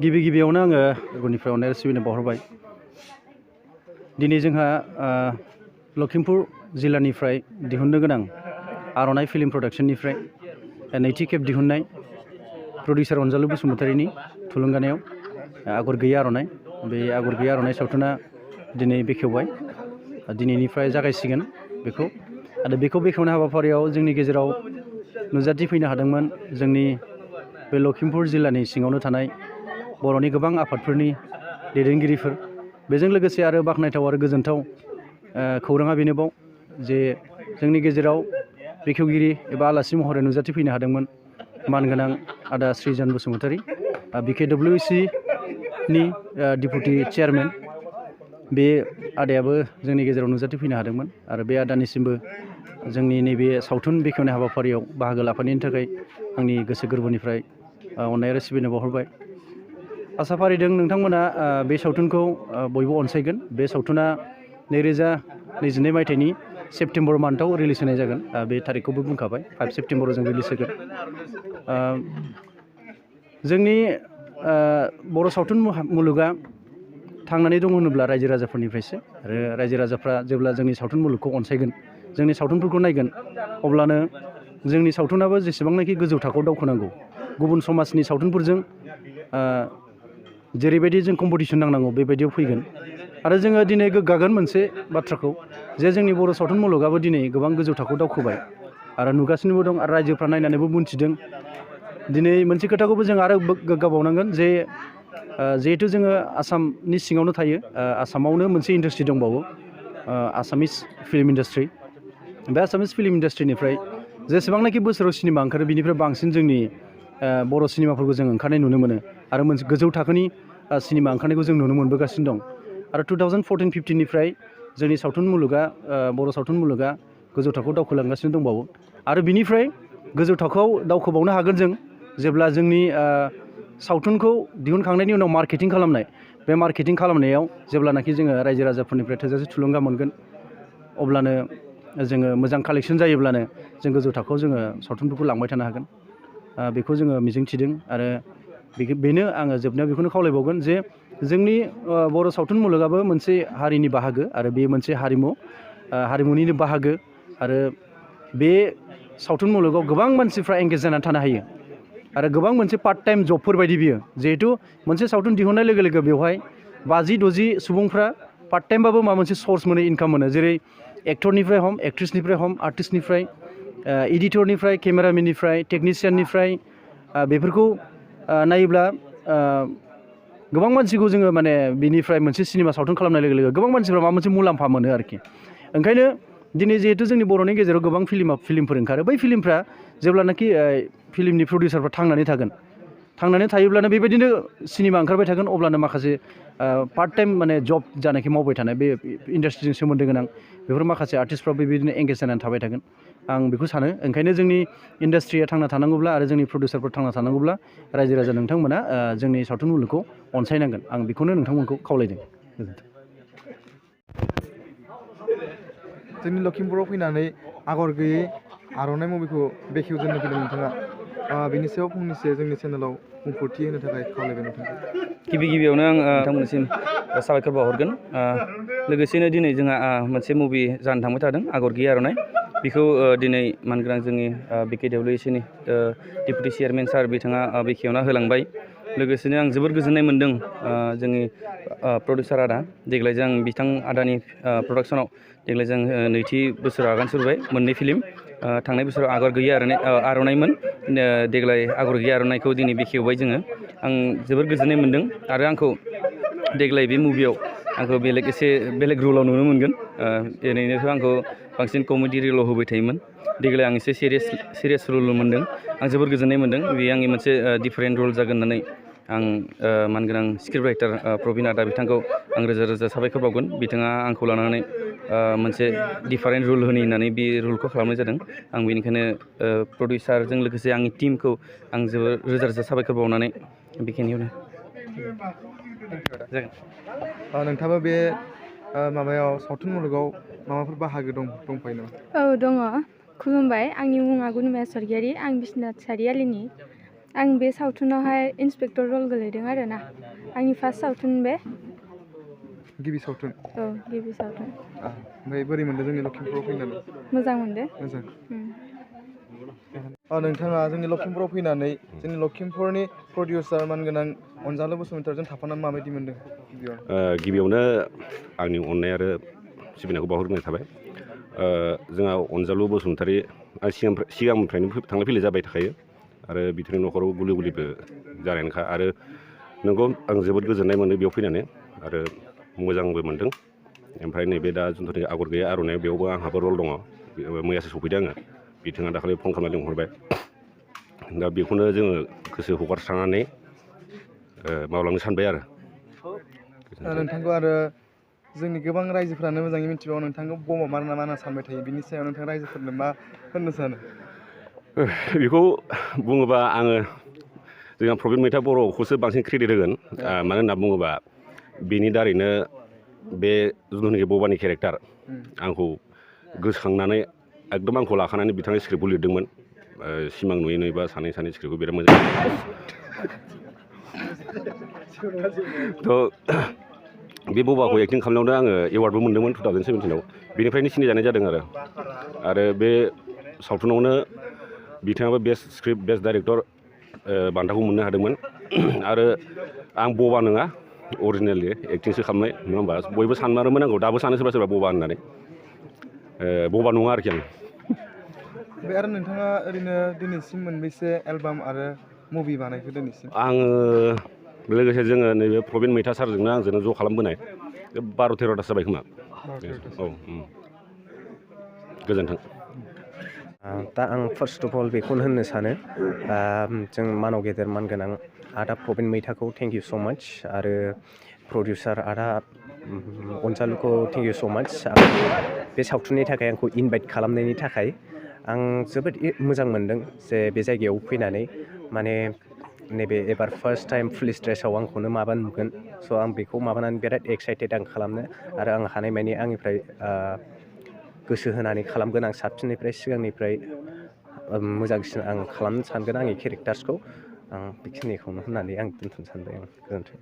गिबियावनो आङो गुबुननिफ्राय अननाय सिबिनो बावहरबाय। दिनै जोंहा लखिमपुर जिल्लानिफ्राय दिहुननो गोनां आर'नाइ फिल्म प्रडाक्शननिफ्राय नैथि खेब दिहुननाय प्रडिउसार अनजालु बसुमतारीनि थुलुंगानायाव आगर गैयै आर'नाइ, बे आगर गैयै आर'नाइ सावथुना दिनै बेखेवबाय। दिनैनिफ्राय जागायसिगोन बेखौ, आरो बेखौ बेखेवनाय हाबाफारियाव जोंनि गेजेराव नुजाथिफैनो हादोंमोन जोंनि बे लखिमपुर जिल्लानि सिङावनो थानाय बर'नि गोबां आफादफोरनि दैदेनगिरिफोर। बेजों लोगोसे आरो बाख्नायथाव आरो गोजोनथाव खौराङा बेनोबाव जे जोंनि गेजेराव बेखेवगिरि एबा आलासि महरै नुजाथिफैनो हादोंमोन मानगोनां आदा श्रीजान बसुमतारी, BKWC नि डिपुटि चेयारमेन। बे आदायाबो जोंनि गेजेराव नुजाथिफैनो हादोंमोन आरो बे आदानिसिमबो जोंनि नैबे सावथुन बेखेवनाय हाबाफारियाव बाहागो लाफानायनि थाखाय आंनि गोसो गोरबोनिफ्राय अननाय आरो सिबिनो बावहरबाय। आसा फारिदों नोंथांमोना बे सावथुनखौ बयबो अनसायगोन। बे सावथुना 2022 मायथाइनि सेप्तेम्बर मान्थआव रिलिज होनाय जागोन। बे थारिखखौबो बुंखाबाय, 5 सेप्तेम्बराव जों रिलिज होगोन। जोंनि बर' सावथुन मुलुगा थांनानै दं होनोब्ला रायजो राजाफोरनिफ्रायसो, आरो रायजो राजाफ्रा जेब्ला जोंनि सावथुन मुलुगखौ अनसायगोन, जोंनि सावथुनफोरखौ नायगोन, अब्लानो जोंनि सावथुनाबो जेसेबांनाखि गोजौ थाखोआव दावखोनांगौ गुबुन समाजनि सावथुनफोरजों जेरैबायदि जों कम्पिटिसन नांनांगौ बेबायदियाव फैगोन। आरो जोङो दिनै गोग्गागोन मोनसे बाथ्राखौ, जे जोंनि बर' सावथुन मुलुगाबो दिनै गोबां गोजौ थाखोआव दावखोबाय आरो नुगासिनोबो दं, आरो रायजोफ्रा नायनानैबो मोनथिदों। दिनै मोनसे खोथाखौबो जों आरो गोग्गाबावनांगोन जे जिहेथु जोङो आसामनि सिङावनो थायो, आसामावनो मोनसे इन्डास्ट्रि दंबावो, आसामिस फिल्म इन्डास्ट्रि। बे आसामिस फिल्म इन्डास्ट्रिनिफ्राय जेसेबांनाखि बोसोराव सिनेमा ओंखारो बिनिफ्राय बांसिन जोंनि बर' सिनेमाफोरखौ जों ओंखारनाय नुनो मोनो, आरो मोनसे गोजौ थाखोनि सिनेमा ओंखारनायखौ जों नुनो मोनबोगासिनो दं। आरो 2014-15निफ्राय जोंनि सावथुन मुलुगा, बर' सावथुन मुलुगा गोजौ थाखोआव दावखोलांगासिनो दंबावो, आरो बिनिफ्राय गोजौ थाखोआव दावखोबावनो हागोन जों जेब्ला जोंनि सावथुनखौ दिहुनखांनायनि उनाव मार्केटिं खालामनाय, बे मार्केटिं खालामनायाव जेब्लानाखि जोङो रायजो राजाफोरनिफ्राय थोजासे थुलुंगा मोनगोन, अब्लानो जोङो मोजां कालेक्सन जायोब्लानो जों गोजौ थाखोआव जोङो सावथुनफोरखौ लांबाय थानो हागोन। बेखौ जोङो मिजिंथिदों। आरो बेनो आङो जोबनायाव बेखौनो खावलायबावगोन जे जोंनि बर' सावथुन मुलुगाबो मोनसे हारिनि बाहागो, आरो बे मोनसे हारिमुनिनो बाहागो, आरो बे सावथुन मुलुगाव गोबां मानसिफ्रा एंगेज जानानै थानो हायो, आरो गोबां मोनसे पार्ट टाइम जबफोर बायदि बियो। जिहेथु मोनसे सावथुन दिहुननाय लोगो लोगो बेवहाय 50-60 सुबुंफ्रा पार्ट टाइमबाबो माबा मोनसे सर्स मोनो, इनकाम मोनो। जेरै एक्टरनिफ्राय हम, एक्ट्रिसनिफ्राय हम, आर्टिस्टनिफ्राय, एडिटरनिफ्राय, केमेरामेननिफ्राय, टेकनिशियाननिफ्राय, बेफोरखौ नायोब्ला गोबां मानसिखौ जोङो माने बिनिफ्राय मोनसे सिनेमा सावथुन खालामनाय लोगो लोगो गोबां मानसिफ्रा माबा मोनसे मुलाम्फा मोनो आरोखि। ओंखायनो दिनै जिहेथु जोंनि बर'नि गेजेराव गोबां फिल्मफोर ओंखारो, बै फिल्मफ्रा जेब्लानाखि फिल्मनि प्रडिउसारफ्रा थांनानै थायोब्लानो बेबायदिनो सिनेमा ओंखारबाय थागोन, अब्लानो माखासे पार्ट टाइम माने जब जानाखि मावबाय थानाय बे इन्डास्ट्रिजों सोमोन्दो गोनां बेफोर माखासे आर्टिस्टफ्रा बेबायदिनो एंगेज जानानै थाबाय थागोन, आं बेखौ सानो। ओंखायनो जोंनि इन्डास्ट्रिया थांना थानांगौब्ला आरो जोंनि प्रडिउसारफोर थांना थानांगौब्ला रायजो राजा नोंथांमोना जोंनि सावथुन मुलुगखौ अनसायनांगोन। आं बेखौनो नोंथांमोनखौ खावलायदों। गोजोन्थों। जोंनि लखिमपुराव फैनानै आगर गैयै आर'नाइ मुभिखौ बेखेवजेननो फैदों नोंथाङा, बिनि सायाव फंनैसो जोंनि चेनेलाव बुंफोरथि होनो थाखाय खावलायबाय नोंथांखौ। गिबियावनो आं नोंथांमोननिसिम साबायखर बावहरगोन। लोगोसेनो दिनै जोंहा मोनसे मुभि जानो थांबाय थादों, आगर गैयै आर'नाइ। बेखौ दिनै मानगोनां जोंनि BKWC नि डिपुटि चेयारमेन सार बिथाङा बेखेवना होलांबाय। लोगोसेनो आं जोबोर गोजोननाय मोन्दों जोंनि प्रडिउसार आदा, देग्लाय जों बिथां आदानि प्रडाक्सनाव देग्लाय जों नैथि बोसोराव आगान सुरबाय। मोननै फिल्म, थांनाय बोसोराव आगर गैयै आर'नाइमोन, देग्लाय आगर गैयै आर'नाइखौ दिनै बेखेवबाय जोङो। आं जोबोर गोजोननाय मोन्दों, आरो आंखौ देग्लाय बे मुभियाव आंखौ एसे बेलेग रलाव नुनो मोनगोन। ओरैनोथ' आंखौ बांसिन कमेडि रलाव होबाय थायोमोन, देग्लाय आं एसे सिरियास रल मोन्दों। आं जोबोर गोजोननाय मोन्दों, बेयो आंनि मोनसे डिफारेन्ट रल जागोन होननानै आं मानगोनां स्क्रिप्ट राइटार प्रबिन आदा बिथांखौ आं रोजा रोजा साबायखर बावगोन। बिथाङा आंखौ लानानै मोनसे डिफारेन्ट रल होनि होननानै बे रलखौ खालामनाय जादों। आं बेनिखायनो प्रडिउसारजों लोगोसे आंनि टिमखौ आं जोबोर रोजा रोजा साबायखर बावनानै बेखिनियावनो जागोन। नोंथाङाबो बे माबायाव सावथुन मुलुगाव माबाफोर बाहागो दंफायो नामा? औ दङ। खुलुमबाय आंनि मुङा गोnomaya स्वर्गियारि आं बिश्वनाथ सारियालिनि आं बे सावथुनावहाय इन्सपेक्टर रल गोलैदों आरोना आंनि फार्स्ट सावथुन बे गिबि सावथुन औ गिबि सावथुन ओमफ्राय बोरै मोनदों जोंनि लखिमपुराव फैनानै मोजां मोनदों मोजां नोंथाङा जोंनि लखिमपुराव फैनानै जोंनि लखिमपुरनि प्रडिउसार मानगोनां अनजालु बसुमतारीजों थाफानानै माबायदि मोनदों गिबियावनो आंनि अननाय आरो सिबिनायखौ बावहरग्रोनाय थाबाय जोंहा अनजालु बसुमतारी सिगांनिफ्रायनो थांलाय फैलाय जाबाय थाखायो आरो बिथांनि न'खराव गुलि गुलिबो जानायनोखा आरो नोंगौ आं जोबोद गोजोननाय मोनो बेयाव फैनानै आरो मोजांबो मोनदों ओमफ्राय नैबे दा जोंथ' आगर गैया आर'नाइ बेयावबो आंहाबो रल दङ मैयासो सफैदों आङो बिथाङा दाखालि फन खालामनानै लिंहरबाय दा बेखौनो जोङो गोसो हगारस्रानानै मावलांनो सानबाय आरो नोंथांखौ आरो जोंनि गोबां रायजोफ्रानो मोजाङै मिथिबावो नोंथांखौ बमा मार ना मा होनना सानबाय थायो बिनि सायाव नोंथां रायजोफोरनो मा होननो सानो बेखौ बुङोबा आङो जोंहा प्रबिन मैथा बर'खौसो बांसिन क्रेडिट होगोन मानो होनना बुङोबा बेनि दारैनो बे जिथुनाखि बबानि केरेक्टार आंखौ गोसोखांनानै एकदम आंखौ लाखानानै बिथाङा स्क्रिप्टखौ लिरदोंमोन सिमां नुयै नुयै बा सानै स्क्रिप्टखौ बिराद मोजां थ' बे बबाखौ एक्टिं खालामनायावनो आङो एवार्डबो मोन्दोंमोन 2017आव बेनिफ्रायनो सिनायजानाय जादों आरो बे सावथुनावनो बिथाङाबो बेस्ट स्क्रिप्ट बेस्ट डाइरेक्टर बान्थाखौ मोननो हादोंमोन आरो आं बबा नङा अरिजिनेलि एक्टिंसो खालामनाय नङा होमबा बयबो सानमारोमोन आंखौ दाबो सानो सोरबा सोरबा बबा होननानै बबा नङा आरोखि आं ओमफ्राय आरो नोंथाङा ओरैनो दिनैसिम मोनबेसे एलबाम आरो मुभि बानायखो दिनैसिम आङो लोगोसे जोङो नैबे प्रबिन मैथा सारजोंनो आंजोंनो ज' खालामबोनाय 12-13थासो जाबाय खोमा औ गोजोन्थों दा आं फार्स्ट अफ अल बेखौनो होननो सानो जों मानाव गेदेर मानगोनां आदा प्रबिन मैथाखौ थेंक इउ स' माच आरो प्रडिउसार आदा अनजालुखौ थेंक इउ स' माच बे सावथुननि थाखाय आंखौ इनभाइट खालामनायनि थाखाय आं जोबोद मोजां मोनदों जे बे जायगायाव फैनानै माने नैबे एबार फार्स्ट टाइम पुलिस ड्रेसाव आंखौनो माबा नुगोन स' आं बेखौ माबानानै बिराद एक्साइटेड आं खालामनो आरो आं हानायमानि आंनिफ्राय गोसो होनानै खालामगोन आं साबसिननिफ्राय सिगांनिफ्राय मोजांसिन आं खालामनो सानगोन आंनि केरेक्टार्सखौ आं बेखिनिखौनो होननानै आं दोनथ'नो सानबाय आं गोजोन्थों